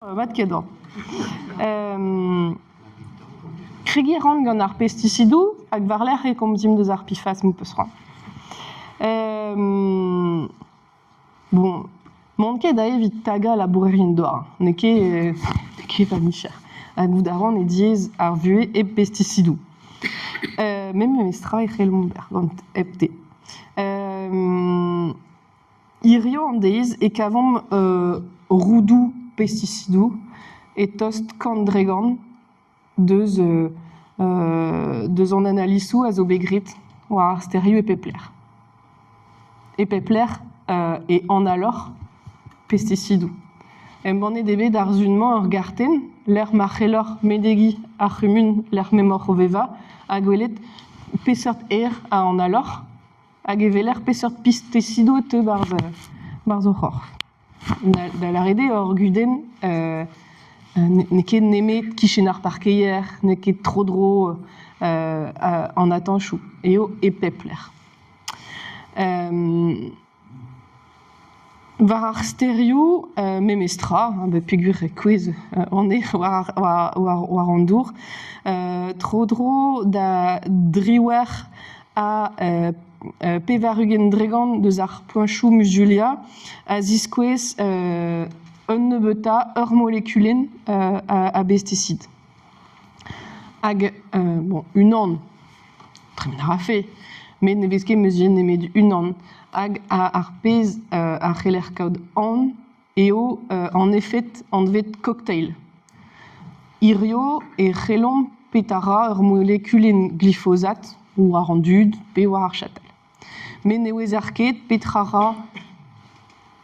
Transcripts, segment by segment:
Mat kenañ. Kregiñ a ran gant ar pestisidoù hag war-lerc'h e komzimp deus ar PFAS m'ho peus c'hoant. Bon, n'on ket aze evit tagañ labourerien-douar, n'eo ket n'eo ket va micher. Ha goût a ran e diaes ar vuhez hep pestisidoù. Met memestra e c'hellomp ober gant hepte. Hiziv an deiz e kavomp roudoù pestisidoù e tost 100% deus deus an analizoù a zo bet graet war ar stêrioù e pep lec'h. E pep lec'h e analoc'h pestisidoù. Embannet eo bet ar sizhun-mañ ur gartenn lec'h ma c'helloc'h menegiñ ar c'humun lec'h m'emaoc'h o vevañ ha gwelet peseurt aer a analoc'h. Hag e weler peseurt pestisidoù e teu barzh o c'horf. Da lâret eo ur gudenn n'eo ket nemet kichen ar parkeier, n'eo ket tro-dro an atañchoù, eo e pep lec'h. War ar stêrioù memes tra, peogwir e kouezh an erc'h war an dour, tro-dro da driwec'h ha 80% deus ar poañchoù muzuliañ a ziskouez un nebeutañ ur molekulenn a bestisid. Hag bon, unan, tremen a rafe, met ne vez ket meuzien nemet unan. Hag ar pezh a c'heller kaout aon eo an efed anvet cocktail. Hiziv e c'hellomp petra ra ur molekulenn glifosat war an dud pe war ar chatal. Met ne ouezer ket petra ra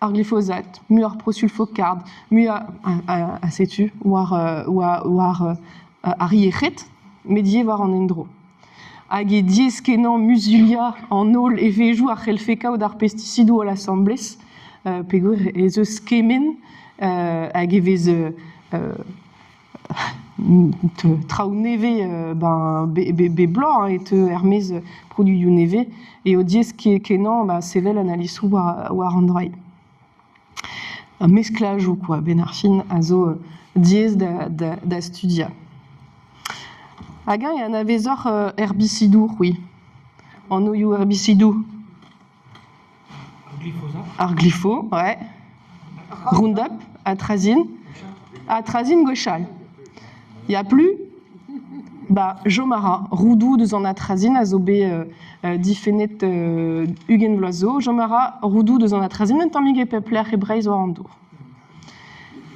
ar glifosat, muioc'h prosulfokard, muioc'h ha setu war war ar yec'hed, met ivez war an endro. Hag eo diaes-kenañ muzuliañ an holl evezhioù a c'hellfe kaout ar pestisidoù holl asambles peogwir ez eus kement hag e vez traoù nevez ben bep bloaz e teu er-maez produioù nevez eo diaes-kenañ sevel analizoù war an dra-se. Mesklajoù kwa, a-benn ar fin a zo diaes da studiañ. Hag-eñ e anavezoc'h herbisidoù c'hwi? Anvioù herbisidoù? Ar glifo, ouais. Roundup, atrazine. Atrazine gwechall. Il y a plus Ba, Jomara, roudoù deus an atrazine a zo bet difennet 20 vloaz zo. Jomara, roudoù deus an atrazine un tammig e pep lec'h e Breizh war an dour.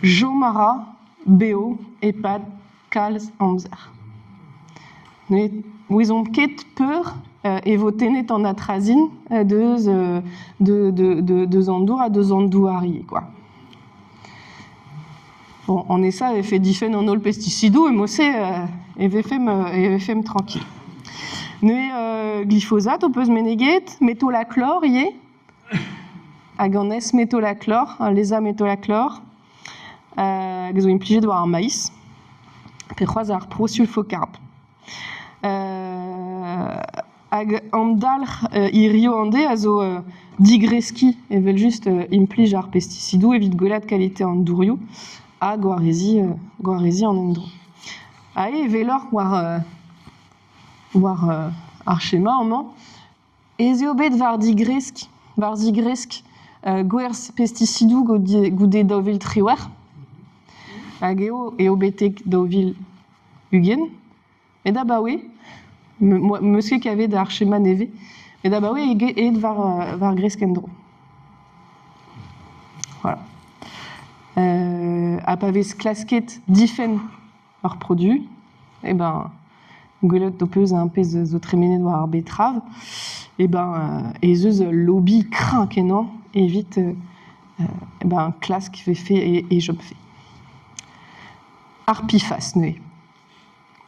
Jomara, bev e-pad kalz amzer. Ne ouezomp ket peur e vo tennet an atrazine deus, deus an dour ha deus an douar ivez quoi. Bon, en esa e vefe difenn an holl pestisidoù e mod-se e vefemp, e vefemp tranquille. Neuze glyphosate ho peus meneget, metolaklor ivez, hag an S-metolaklor, al lesametolaklor. Hag zo implijet war ar maiz, pe c'hoazh ar prosulfokarb. Hag an dalc'h hiziv an deiz a zo digreskiñ evel-just implij ar pestisidoù evit gwellaat kalite an dourioù ha gwareziñ gwareziñ an endro. Aze e weloc'h war war ar chema amañ Ez eo bet war digresk war zigresk gwerzh pestisidoù goude 2018 hag eo eo betek 2020. Met abaoe, 'm eus ket kavet ar chema nevez, met abaoe eo aet war gresk en-dro. Voilà. Ha pa vez klasket difenn ur produ, eh ben gwelet ho peus un pezh zo tremenet war ar betrav, eh ben ez eus ul lobby kreñv-kenañ evit eh ben klask vefe e chomfe. Ar PFAS neuze.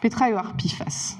Petra eo ar PFAS?